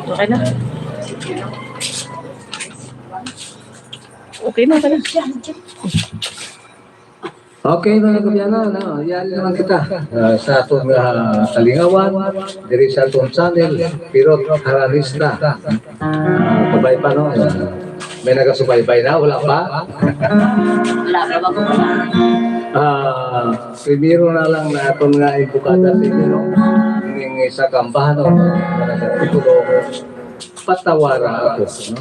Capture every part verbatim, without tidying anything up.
Okay na. Okay na, okay na. Okay, mga kaabyanan, no? Yari naman kita, ah, sa atong, ah, kalingawan, diri sa atong channel, Pirot Haranista. Ah, kabay pa, no? Ah, may nagasubaybay na, wala pa? Wala pa ba ko? Ah, primero na lang na atong nga imbokada sa inyo, no? Ning isa ka ambahanon, no? Nga nagtitulo, Patawara Ako, no?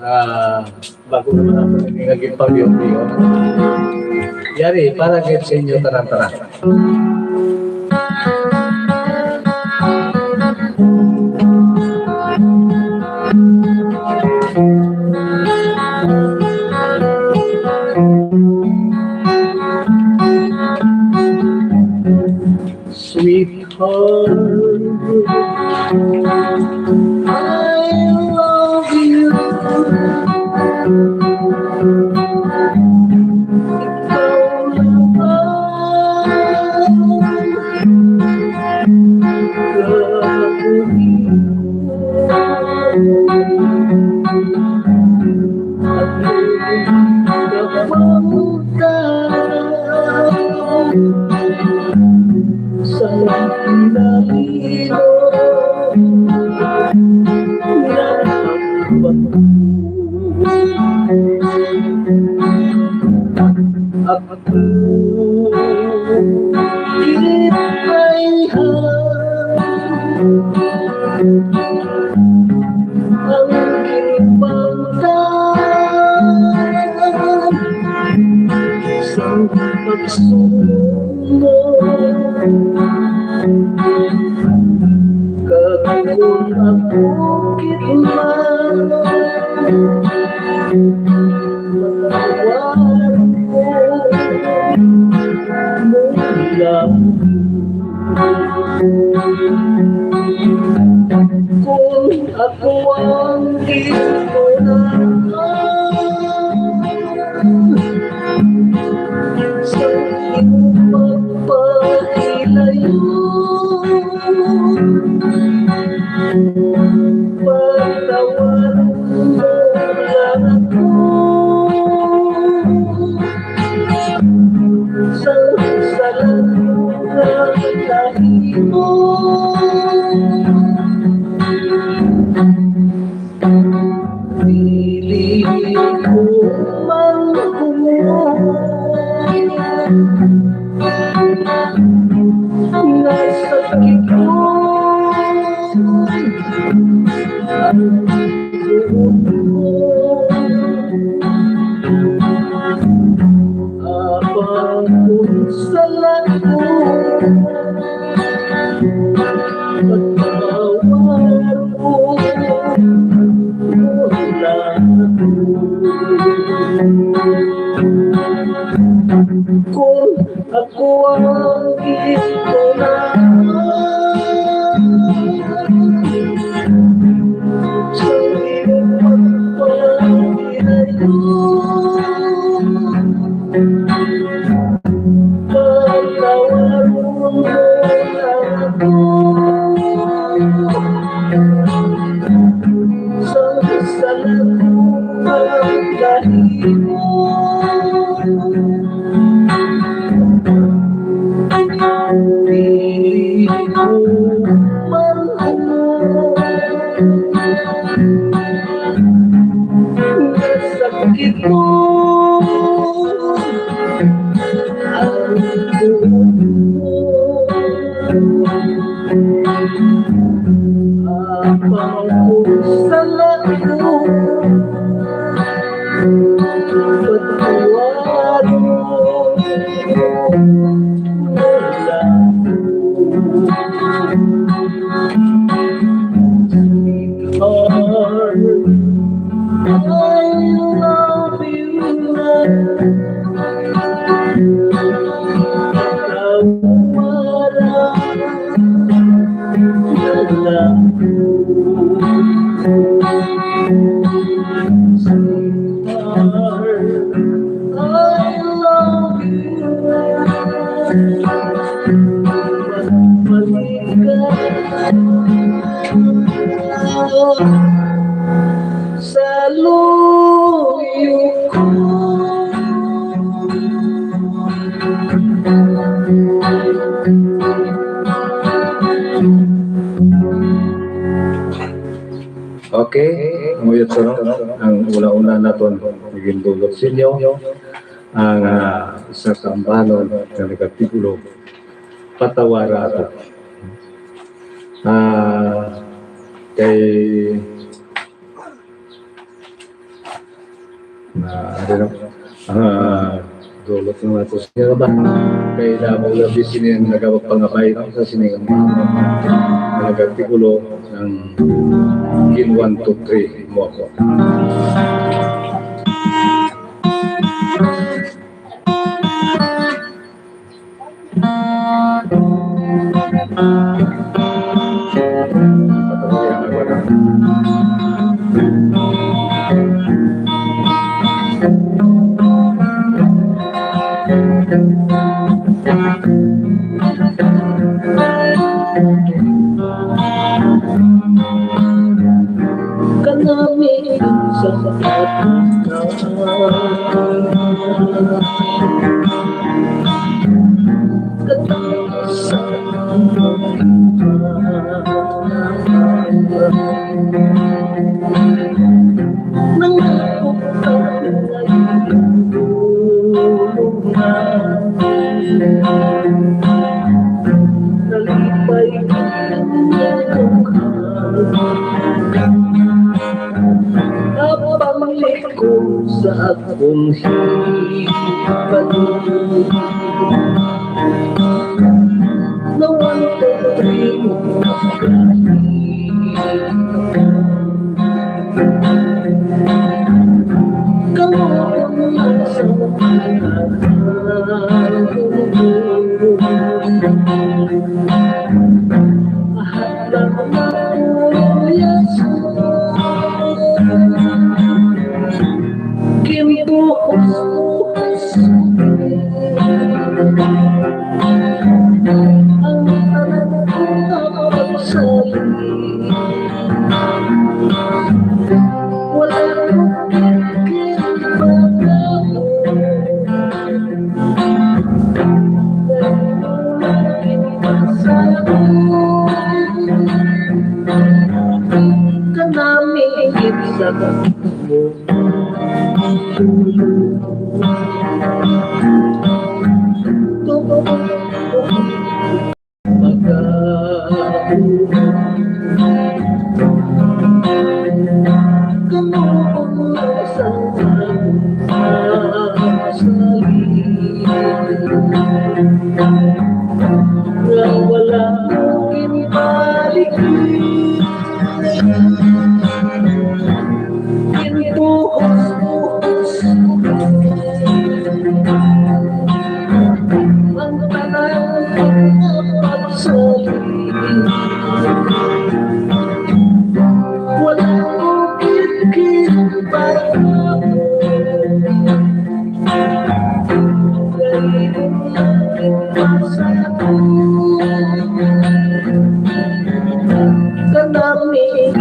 Ah, bago naman ako ini nga ginpabiyong-biyong. Yari, para gid sa inyo tanan-tanan. Sweetheart, I love you. Ikaw lang ang kabuhi ko. At kapangutang sa pinalino, nagpagbago. Ako Ang ginpangtan sa pagsuno. Kag kung ako gid man, matawaran ko mo lang. Kung ako ang gintunan sa imo pagpahilayo, patawaron mo lang ako sa sala nga nahimo. Dili ko man humot nga sakit ko. Ang buot ko, apang kon sala ko, patawar ko, wala ko. Kung ako ang gintunan sa imo pagpahinayo, patawaron mo lang ako sa sala ko nga nahimo. Dili ko man humot nga sakit ko ang buot ko. Apang kon sala ko, patawaron mo lang. Sweetheart, I love you. Sa luyo ko. Okay, ang uyot sa, no? Ang una-una naton, naging dulot sa inyo, ang, ah, isa ka ambanon nga nagatigulo, patawara ako. Ah, kay, ah, ano lang, ah, dulot lang nato siya ba? Kay damo labi sini ang nagapangabay, no? Sa sining nagatigulo ng Kin one, two, three mo ako. Kanami sa Nalipay ang iyong kamot. Habang liko sa akong hibalo. Nawantog rin ang Ginbuhos ang tanan kong pagsalig. Wala ko kikipagkamo. Kanami sa Wala mo ginbalik. Ginbuhos-buhos ang tanan nga pagsalig. Wala ko gid ginbalik. Kanami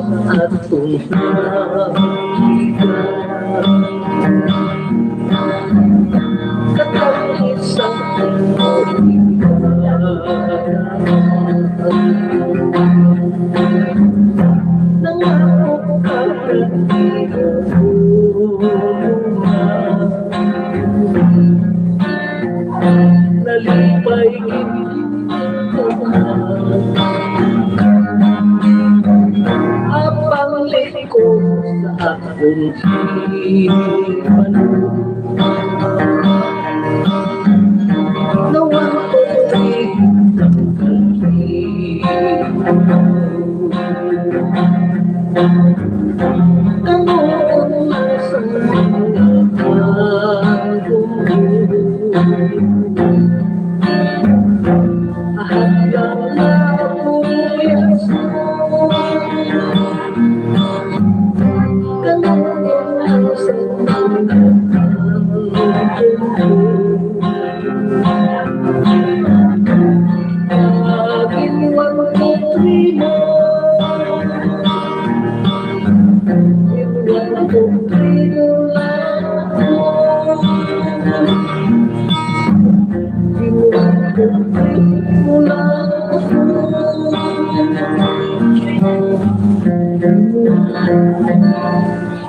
sa atong katapos sa nangako ka. Nalipay gid ang panglikod sa akong hibalo. Nawantog ang kalipay.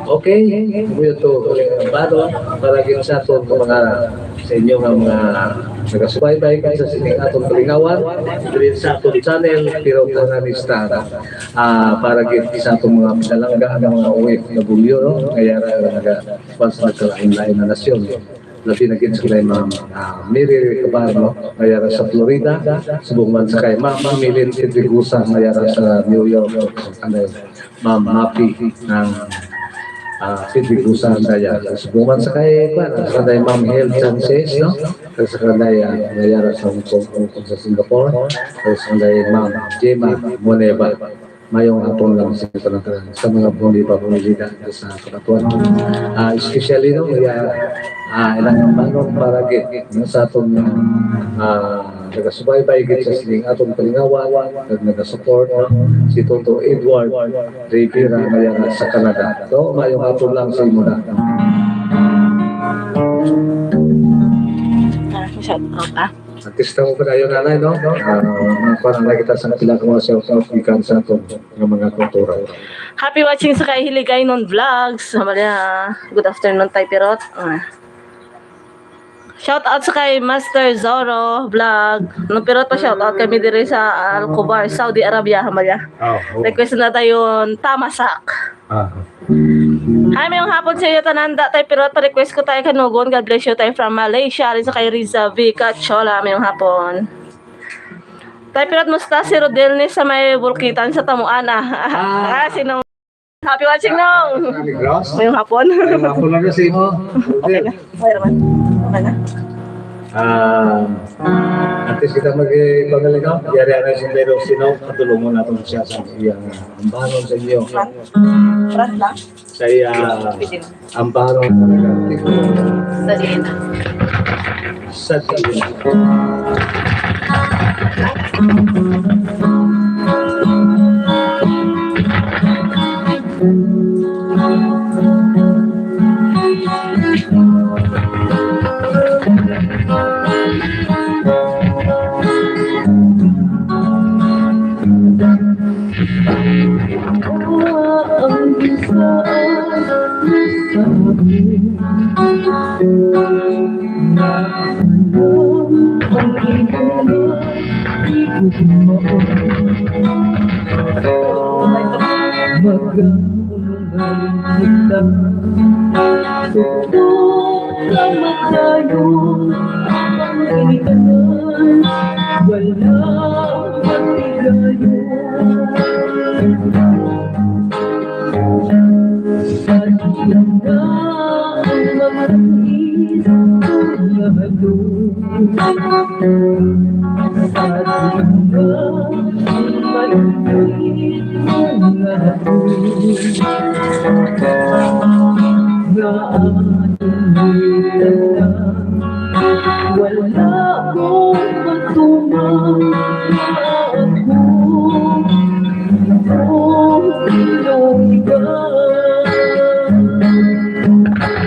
Okay, kumuyo to uling ang balon para gid sa aton nga mga, sa inyo nga mga nagasubaybay sa sining aton kalingawan diri sa aton channel, pero panganista, ah, para gid sa aton mga pinalangga nga mga O F W, no? Nga yara nga naga-, kuwan sa nagkalain-lain na nasyon. Labi na gid sa kay Ma'am, ah, Mary Recabar, no? Nga yara sa Florida, subong man sa kay Ma'am Milin Pedregosa, nga yara sa New York, sa kanay Ma'am Mapi ng, ah, Pedregosa, ang daya. Subong man sa kay, kuwan, sa kanay Ma'am Hel Sanchez, no? Kag sa kanay, ah, nga yara sa Hong Kong, Hong Kong, sa Singapore, kag sa kanay Ma'am Gemma Moneva. Mayong hapon lang sa tanan, sa mga bumili pa, bumili na sa kapatuan. Ah, especially, no, kaya, ah, ilang manong para gid, no, sa aton, ah, nagasubaybay gid sa sining aton kalingawan, nag-, nagasupport, no, si Toto Edward Rivera, nga yara sa Canada. So, mayong hapon lang sa imo na. Ah, shout out, ah. Artista mo pa tayo, nanay, no? Ah, mga kuwan, nanay, kita sa pila ka mga shout out gikan sa aton nga mga kultura. Happy watching sa kay Hiligaynon Vlogs. Hamaya, good afternoon, Tay Pirot. Ah. Shout out sa kay Master Zoro Vlog. No, Pirot, pa shout out kami diri sa Al Khobar, Saudi Arabia, hamaya. Oh, oh. Request na tayo, Tamasak. Ah. Hi, mayong hapon sa iyo tanan. Da, Tay Pirot, pa-request ko tayo kanugon. God bless you, tayo from Malaysia. Rin sa kay Riza V Cachola, mayong hapon. Tay Pirot, musta si Rodelnes sa may Bulkitan sa Tamuan, ah? Ah. Ah, sino? Happy watching, no? Sa Negros? Mayong hapon. Mayong hapon lang sa imo. Okay na. Okay naman. Okay na. Ah, at least kita mag-, eh, pagalingaw. Yari na si Pedro Sino, patulungon natin siya sa iyang, ah, ambanon sa inyo. Front, front lang. Sa iya, ambaron talaga. Sa diin na. Sa diin na. Wala magtigayon. Sa ila ang mga isip nga halong. Sa ila ang malupit nga halong. Nga aking gitanda. Wala ko matuman nga ako imong pinangga.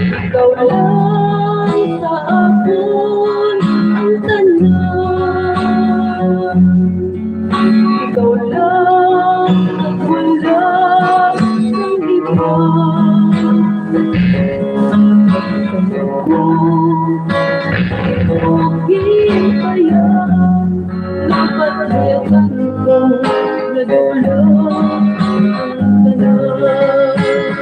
Ikaw lang sa akon ang tanan. Ikaw lang, wala nang iba. Ako, ikaw, ginhawa, napatyagan ko, nadula ang tanan.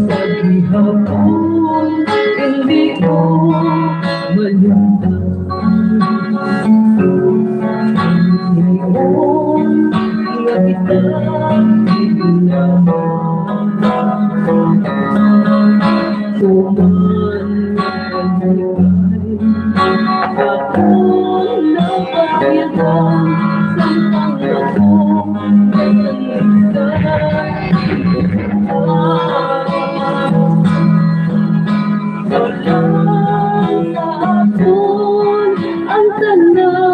Sa gihapon, hindi ko malimtan. Ingon nga kita ginawa. Tuman ang hikay, ako napatyagan, samtang ako nag-isa. Wala sa akon ang tanan.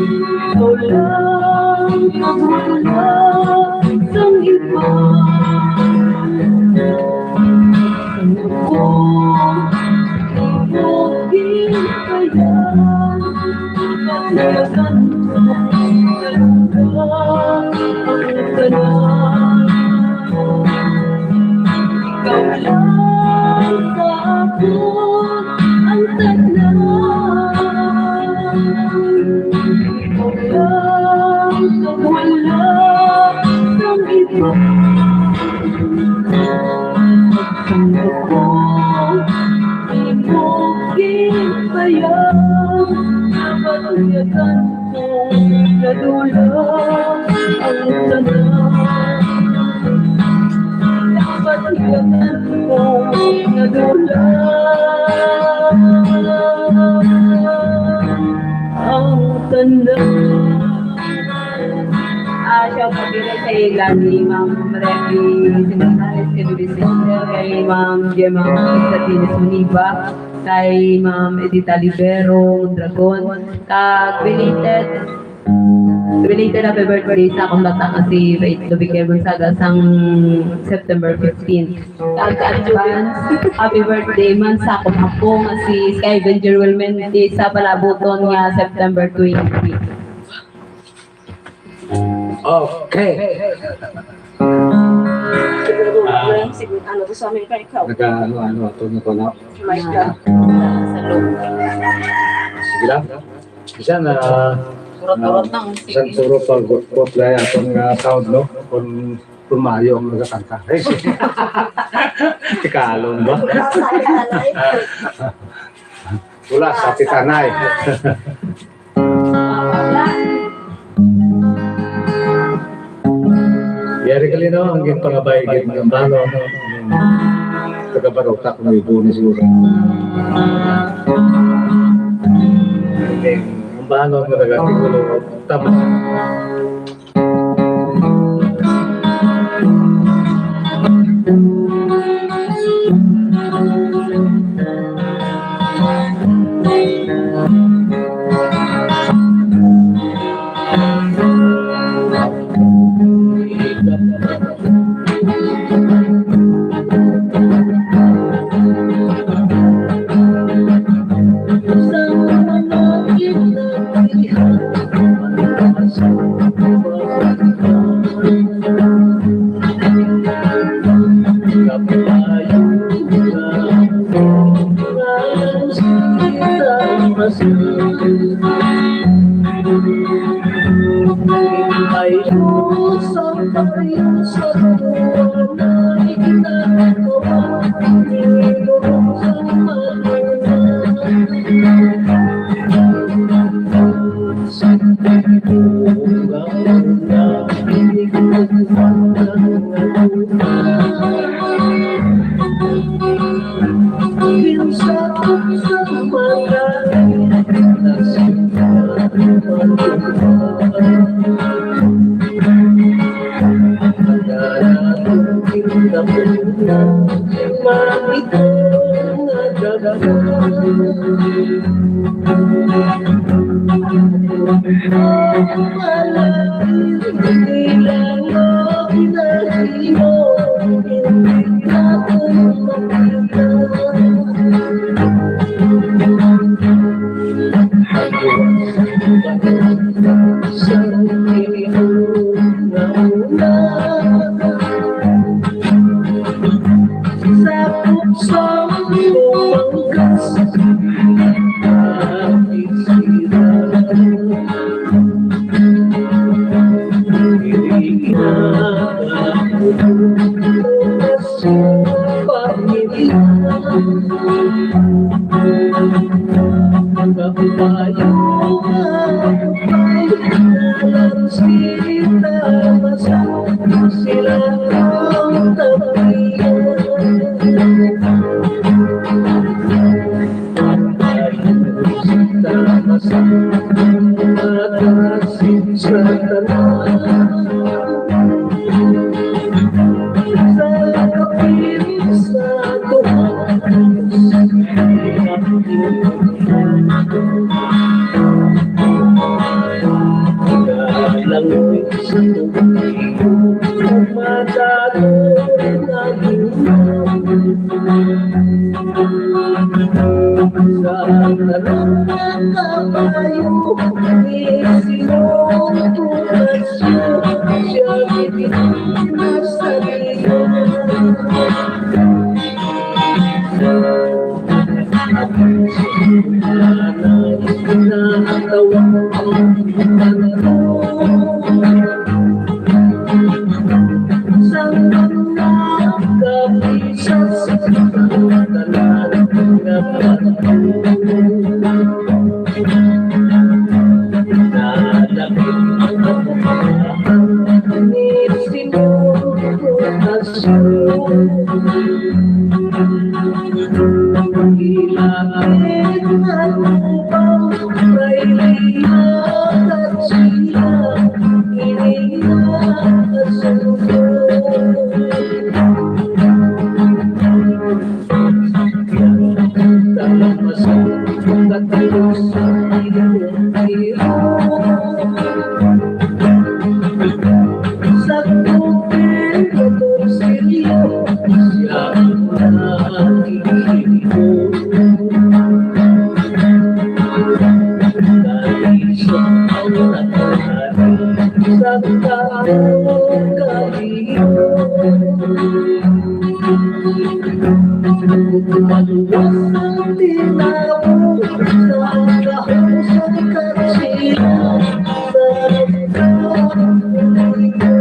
Ikaw lang ang wala sang iba. Ang ako, ikaw ginhawa, napatyagan Ikaw lang sa akon ang tanan. Ikaw lang, wala kang iba. Pagtanggap ko, imo ginbayad. Dapat uyatan ko, nadula ang tanan. Dapat uyatan ko, nadula ang tanan. Ah, shout out diri sa ila ni Ma'am Remy Sinanales, kay Bibi Sister, kay Ma'am Gemma Martínez Muniba, kay Ma'am Edita Libero Mondragon, kag belated, belated happy birthday sa akong bata nga si Faith Lubique Gonzaga sang September fifteen. Kag advance happy birthday man sa akong apo nga si Skyven Jeruel Mendez sa palabuton nga September twenty. Okay. Siguro, Ah. Siguro, ano, gusto namin pa ikaw. Nag-ano-ano, ato na ko na. Jamaica. Sa loob. Sige lang. Bisan, ah, Turot-turot ah, lang, bisan sige. Turot pa, gu-, gu-, play atong, ah, sound, no? Kung, kung maayo ang nagakanta. Hey, si-, Tikalon ba? Wala sa akin, ano, eh. Wala sa pitanay. Yari ka, Lino, ang ginpangabay, gid ng balo, no? Taga Barotac, kung ibo ni siguro. Ang balo, taga Tigulo, tama. Sang mga kabisas, tanan nga pagtuo. Nadapit ang ni Señor Rotasyon. Ilapit ang upang kay liyakat sila ini nga asunto. Maluwas ang tinapo sa kahusay katsila sa nagkapuligo.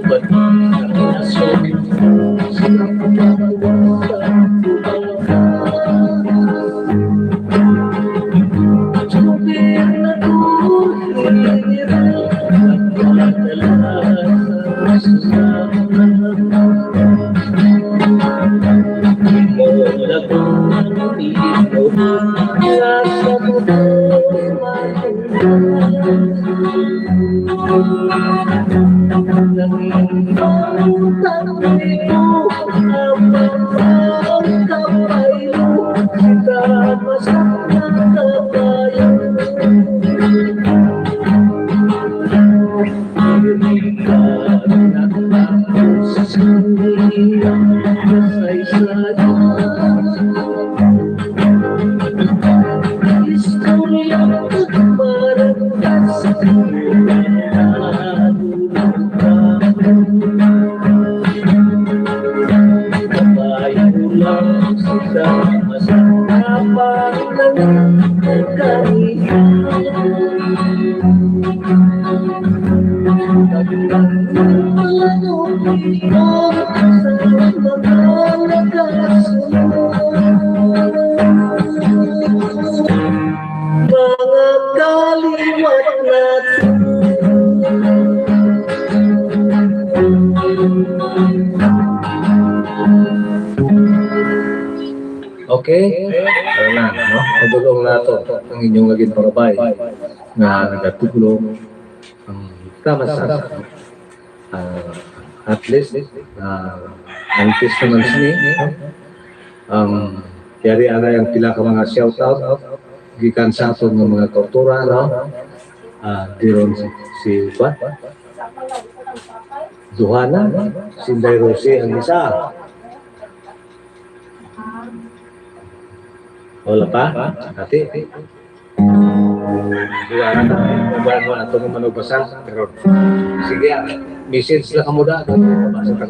Ba't sa nasyon sila pagkaluwas sa Istorya ug marangkas. Kabayo lang sila, mas tapang lang kaniya. Kagulang ng mga nobita sa mga nagkasunod. Mga kaliwat nato. Okay? Ano na, no? Padulong nato ang inyong laging parabay nga nagatudlo ang tama sa, ah, at least, ah, ang testimony sini, no? Ang yari anay ang pila ka mga shout out gikan sa aton nga mga kautora, no? Ah, diron si, si, ba? Duha na, si Inday Rosie ang isa. Wala pa? Ati? Wala na. Wala na. Ito naman ang basa. Pero, sige, ah. Message lang kamo da. Basa ka.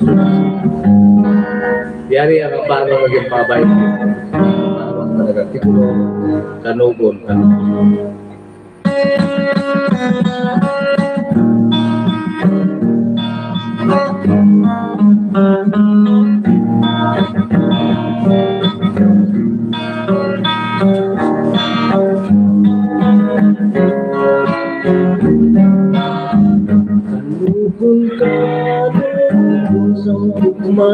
Yari ang paano maging pabay. Ang mga artikulo, kanugon, kanugon. Kanugon, kanugon sa ugma.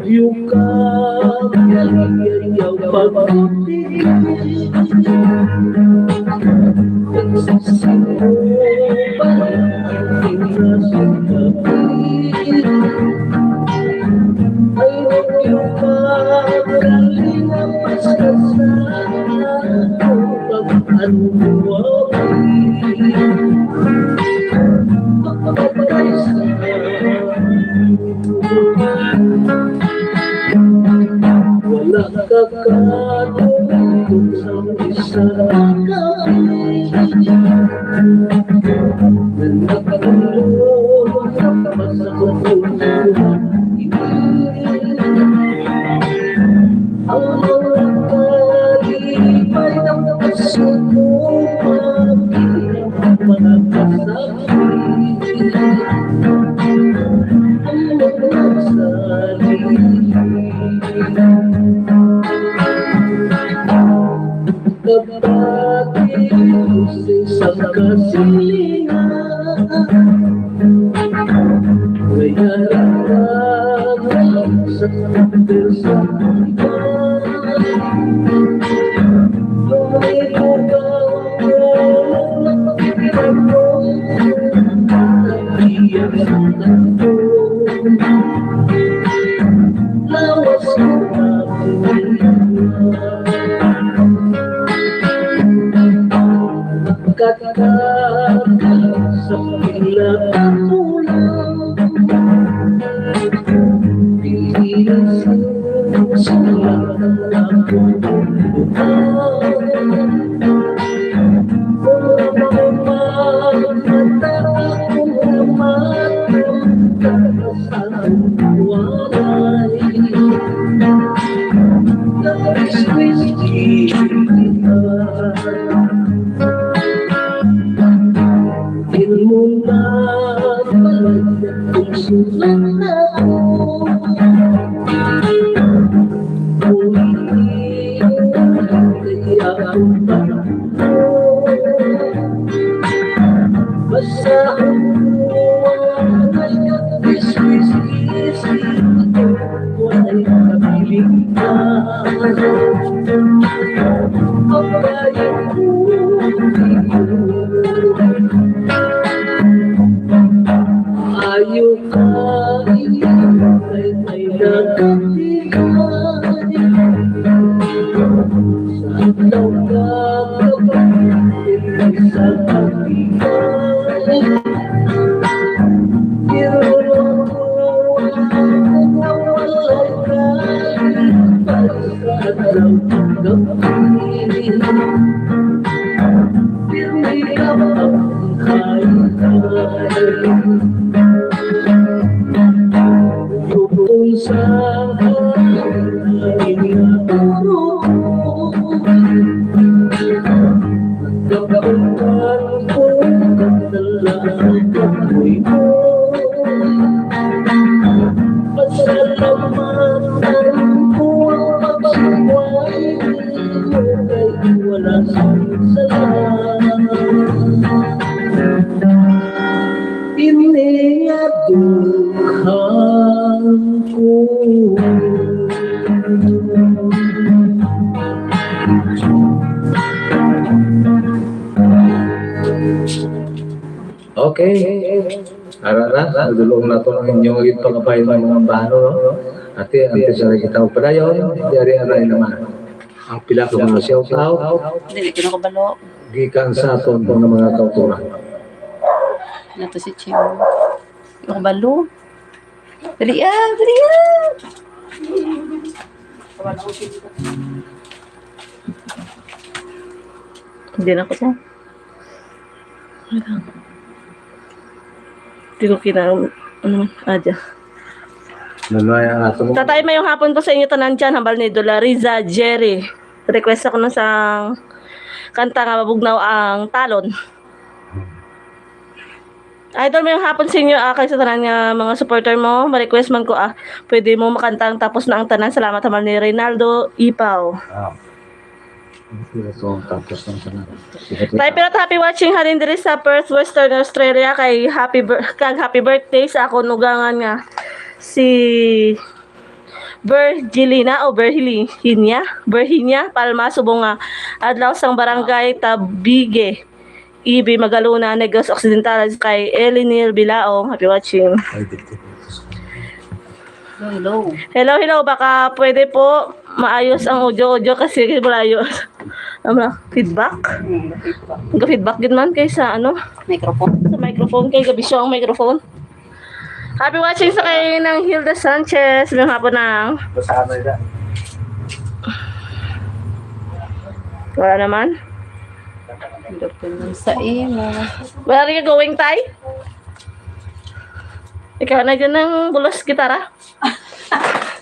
Yuka, yaw pagputi. Nagsisinuba ang oras sa gabi. Ay, yuka, galing ang paskasal. Pag-ano mo Pagkatulog sa isa ka ang mga kalipay ng puso ko, mga kasakit, ang mga sarili. Kapatid ko sa isang kasilingan, kaya lang sa pagdal sa iba. Nung may bukaw ko, nagpipirang ko, nagpipirang ko. Lawas ko na Katapos sa pila ka tulang, pinili sa sulat ang akong buhay. Kung mapapagmata akong lumatong, tapos ang walay. Nagkismis kita. Di mo na pala kung sulat na ako. Kung hindi mo kaya akong Basta ang buwan ay nagkismis-kismis, walay kabiling ka. Ang bayang buhay ko. Ayaw ka iiwan kay may nagkatigan. Sa adlaw nga kapatid, sa kapatid. Pero ako ang nawalay ka, sa adlaw nga kapatid. Pirmi ka ba ang kayo? Yukon sa aking natulog. Nagkabutan ko ang dala ng kapoy mo. Pasalamatan ko ang pagsuway mo kay wala sing sala. Ini nga dukhang ko. Okay. Ara na, nadulong nato ang inyong ginpangabay nga mga bano, no? Ati, antes na kita padayon, yari anay naman. Ang pila ka mga shout out. Dili ko nakabalo. Gikan sa aton nga mga kautoran. Nato si Chim. Nakabalo. Dali ah, dali ah. Hindi na ko to. Hindi ko kina-, ano man, ah, dyan. Nanay ang ato mo. Tatay, mayong hapon po sa inyo tanan dyan. Hambal ni Dolariza Jerry. Request ako na sa kanta nga mabugnaw ang talon. Idol, mayong hapon sa inyo, ah, kay sa tanan nga mga supporter mo. Ma-request man ko, ah, pwede mo makanta ang Tapos na ang Tanan. Salamat, hambal ni Reynaldo Ipaw. Ah. Ito ang Tapos ng Tanan. Tay Pirata, happy watching halin diri sa Perth, Western Australia. Kay happy bir-, kag happy birthday sa akon ugangan nga si Virgilina o Virginia, Virginia Palma, subong nga adlaw sang Barangay Tabige, Ibi, Magalona, Negros Occidental, kay Elinir Bilaong. Happy watching. Ay, dito. Hello, hello. Hello, hello. Baka pwede po maayos ang audio, audio kasi malayo. Ano, feedback? Mm, feedback. Nag-feedback gid man kay sa ano? Microphone. Sa microphone, kay gabisyo ang microphone. Happy watching sa kay Nang Hilda Sanchez. Mayong hapon, Nang. Basta ano yun? Wala naman. Sa imo. Where are you going, Tay? Ikaw na dyan ng bulos gitara?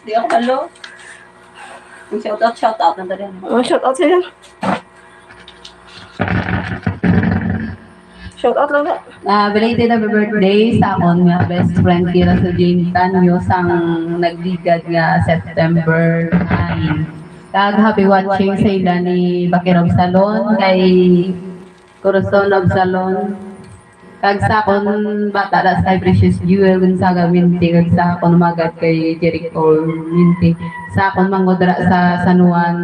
Di ako halo. Ang shout out, shout out na dali. Oh, shout out sa'yo. Shout out lang na. Ah, belated happy birthday sa akon nga best friend, kira sa Jane Tanyo, sang nagligad nga September nine. Kag happy watching sa ila ni Bakirog Salon, kay Corazon of Salon. Kag sa akon bata na sa kay Precious Jewel Gonzaga Minti, kag sa akon magad kay Jericho Minti. Sa akon manggod dira sa San Juan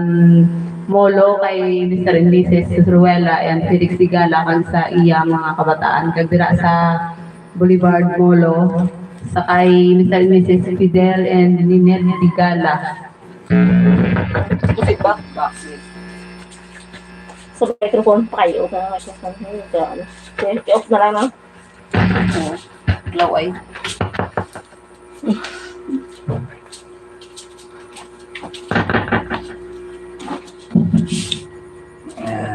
Molo kay Mister and Missus Ruela and Felix Digala, kag sa iya mga kabataan. Kag dira sa Boulevard Molo, sa kay Mister and Missus Fidel and Ninette Digala. Kasi back, back. Sa microphone pa kayo, na microphone. Kaya, ano, kaya i-off na lang, no? Oo. Laway. Ayan.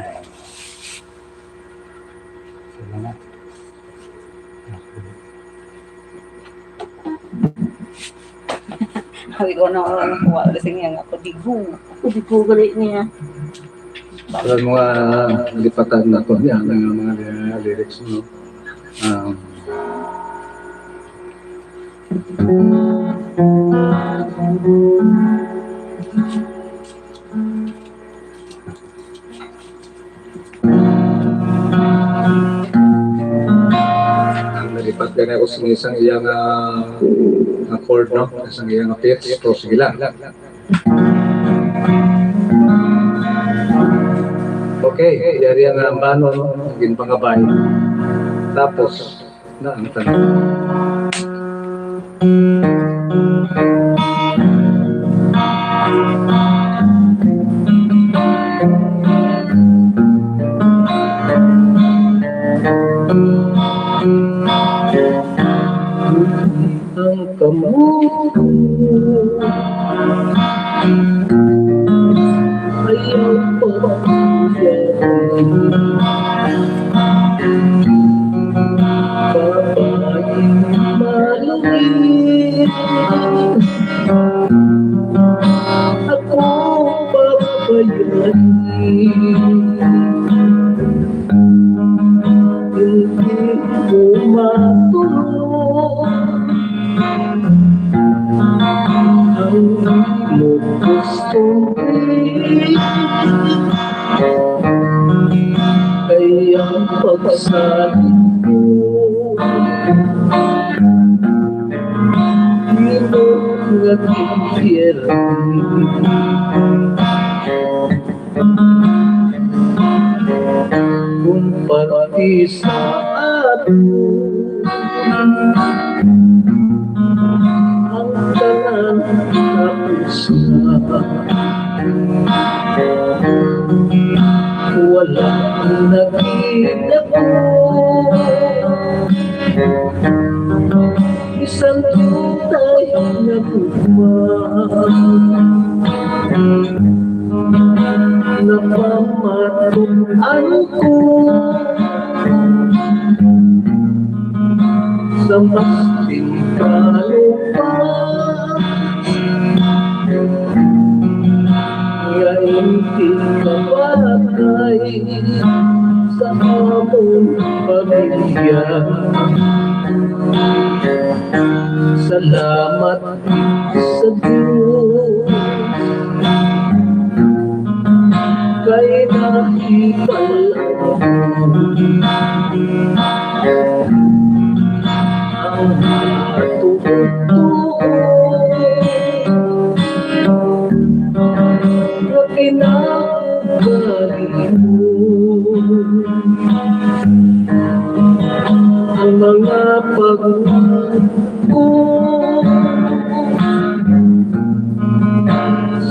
Sige na. Sabi ko, "Ano, ano, kuha, lasing yan ako, digo." Digo, gali niya. Alam mo nga, lipatan na to niya, ang mga lyrics mo. Um, Ang nalipat gani ako sa isang iyang, ah, nga chord, no? Isang iyang pitch. So, sige lang. Okay, yari ang, ah, bano, no? Ang ginpangabay. Tapos, na ang tanan. Ang kamot. Ayaw pagpuyat. Babaeng maluwit. Ako babayan. Hindi ko matulog. Ang imo gustong kay ang pagsalig ko. Imo nga impyerno. Kumpara sa ato, ang tanan tapos na. Wala na kita ko. Bisan kita'y nagugma, napamatud-an ko sa mas temprano pa. Nga inti ka bagay sa amon pamilya. Salamat sa Dios kay nahibal-an ang matuod-tuod nga kinaugali mo. Ang mga pagbuhat ko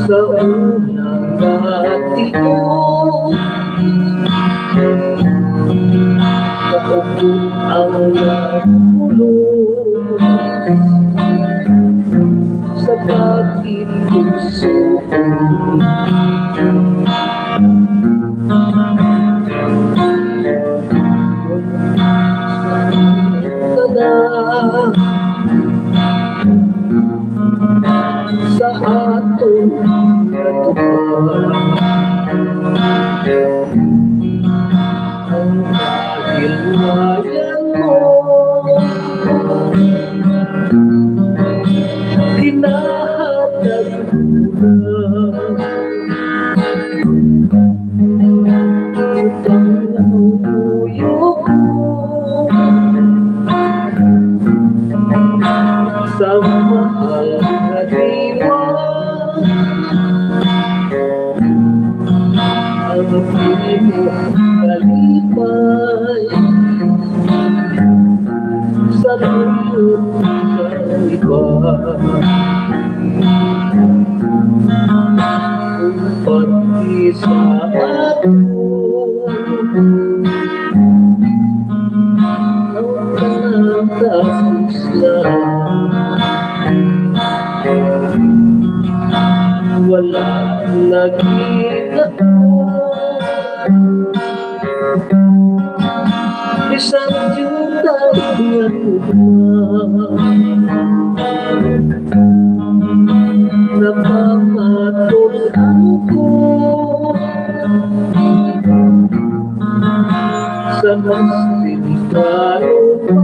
sa unang bati ko, kaupo ang nagpulos sa bakit puso ko. Aton natupad ang kahilwayan mo. Ginahatag ko na ang luyo ko sa mahal nga diwa. Ang imong kalipay sa langit sa iba. Kung pati sa ato ang tanan tapos lang. Wala na gid ako. Bisan yuta nga tugma, napamatud-an ko sa mas temprano pa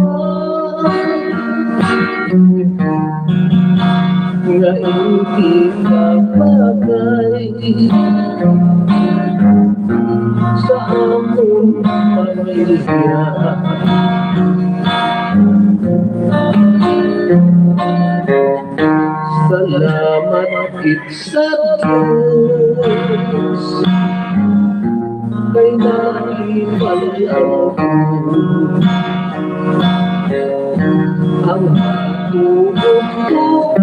nga hindi ka bagay sa amon pamilya. Salamat gid sa Dios kay nahibal-an ko ang tugon ko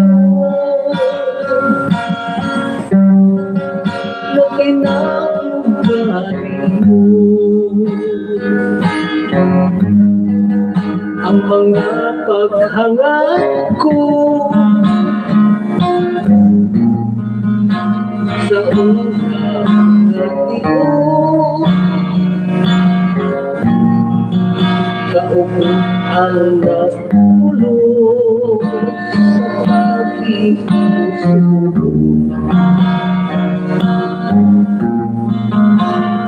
na kay naugari mo ang mga paghangad ko sa una nga tion. Kaupod ang nagpulos sa pagkisugo.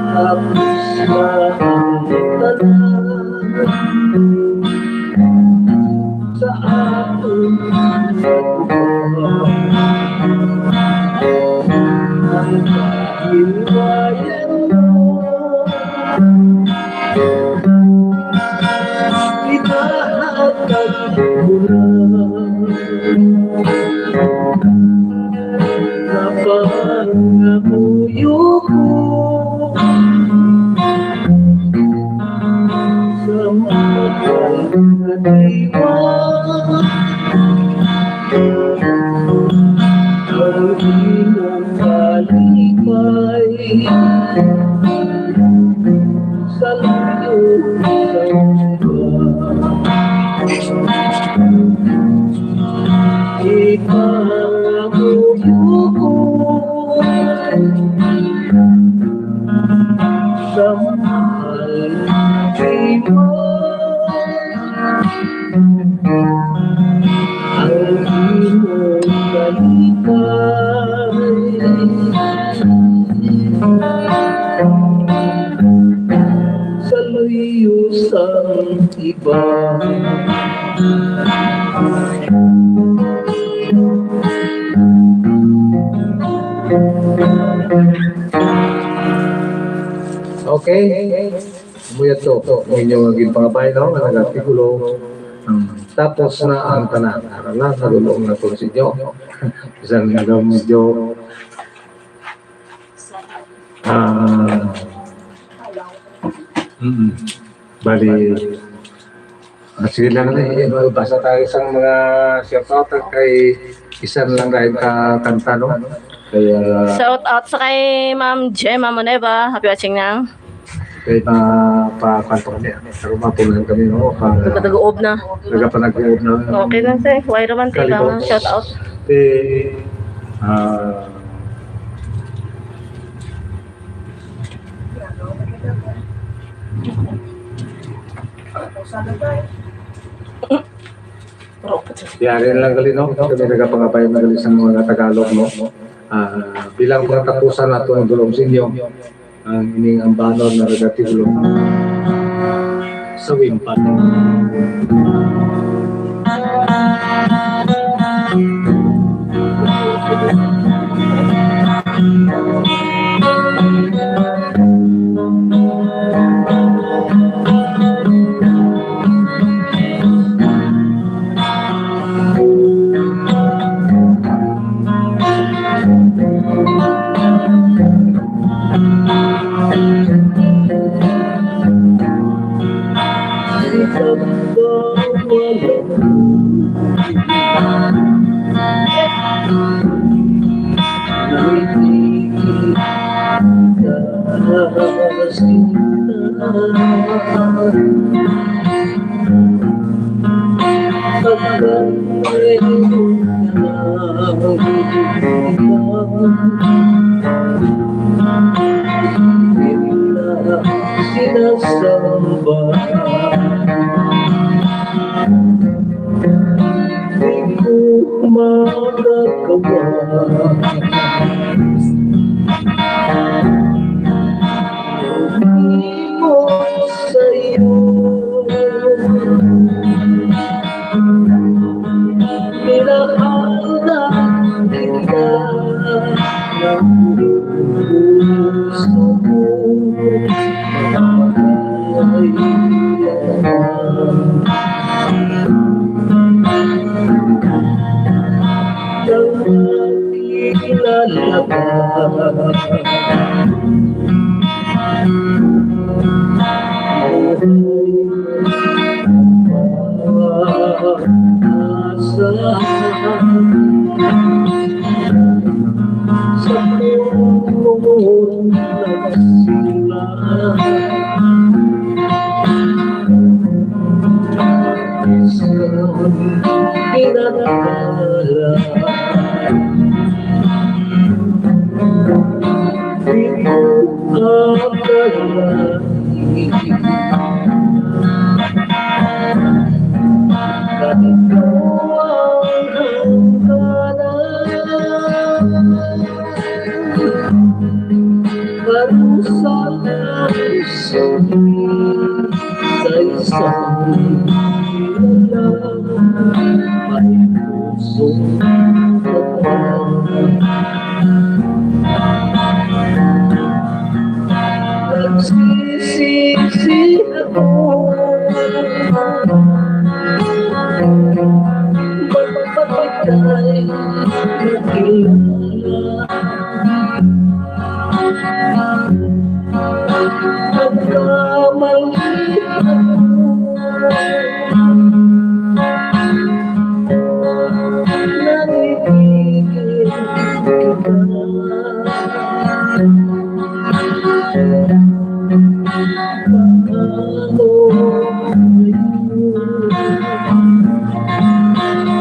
Tapos na ang tanan sa aton ang kahiwayan mo. Ibahatag ko na napangamuyo ko sa mahal nga diwa. Ang imong kalipay sa luyo sa iba. Ipangamuyo ko sa mahal nga diwa. Ang imong kalipay sa luyo sang iba. Okay. Mao to, ang inyo nga ginpangabay, no, nga nag-artikulo, um, tapos na ang tanan. Aron lang, nalulong na to sa inyo. Bisan nga daw medyo, ah, mm, bali, ah, sige lang, eh, basa tayo sa mga shout out kay isa na lang dahil ka kanta, no? Kaya shout out sa kay Ma'am Gemma Moneva. Happy watching na. Kay pa, pa, pa, pa, kami. Pero mapunan kami, no? Pa, nagapanag-uob na. Nagapanag-uob na. Okay lang, sir. Why romantic ang shout out? Eh, ah, Yari na lang gali, no? Kami nagapangabay na gali sa mga Tagalog, no? Ah, bilang pangatapusan nato ang dulong sa inyo, ang ining ambanon na regatikulo sa Wimpan. Sinasamba, di ko makagawa. Di ko sa'yo. Minahal na kita ng puso ko. Mamatay ako. Nang makilala ka. Sa puno ng sila, sa pinagkala. Di ko akalain na ikaw ang hangganan. Parusa ang suki sa isang kilala, may pusong tapat. Nagsisisi ako. Magpapatay na kilala. Nagkamali ako. Nanibigin kita. Paano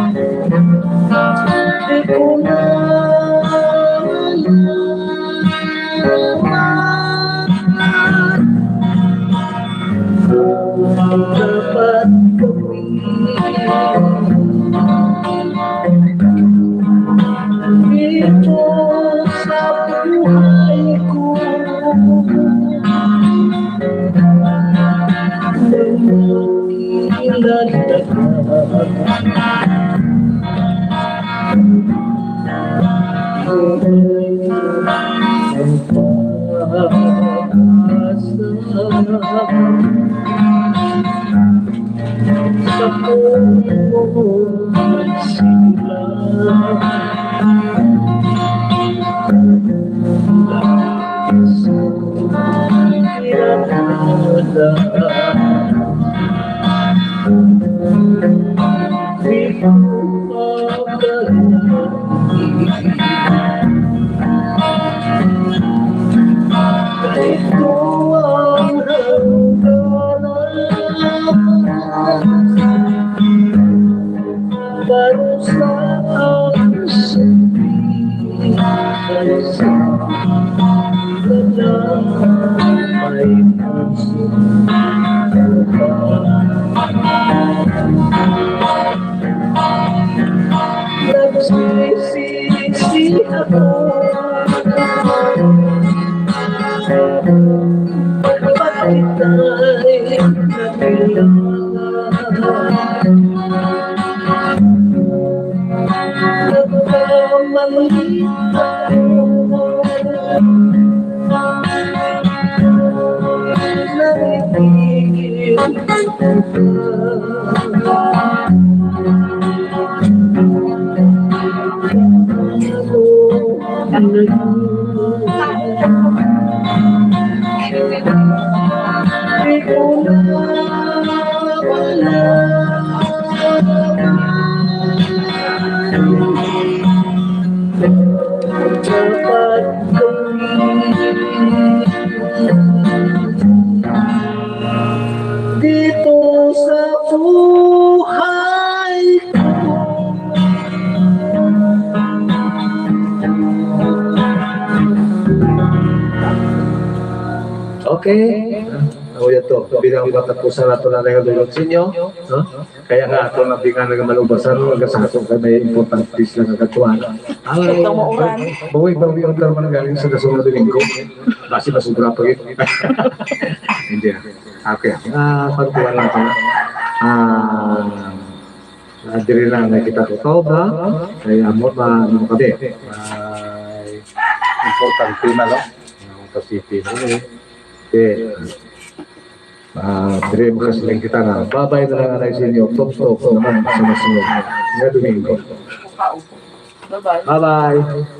ngayon? Di ko na malaman ang dapat gawin. Dito sa buhay ko, nang makilala ka. Ang pag-asa sa puno ng sila. Sa pinagkala. Di ko akalain. Ito ang hangganan. Parusa ang suki sa isang kilala, may pusong tapat. Dito sa buhay ko. Okay. Ako yan to. Bilang matapusan nato na nga dulot sa inyo, no? Kaya nga ato na bingan nga malubasan, nga sa ato kay may importante sila nga katuan. Ah, Ito mo uran. Bawi, bawi ang karman galing sa kasunod linggo. Basi masubra pa yun. Hindi na. Okay. Ah, pagkuhan natin. Ah, ah, diri lang na kita tutob, ha? Kaya mo pa, ano kami? May importante na, no? Ang Pacific, eh. Okay. Ah, diri makasiling kita na. Babay na lang anay sa inyo. Tuptok naman sa masunod nga Domingo. Bye-bye. Bye-bye.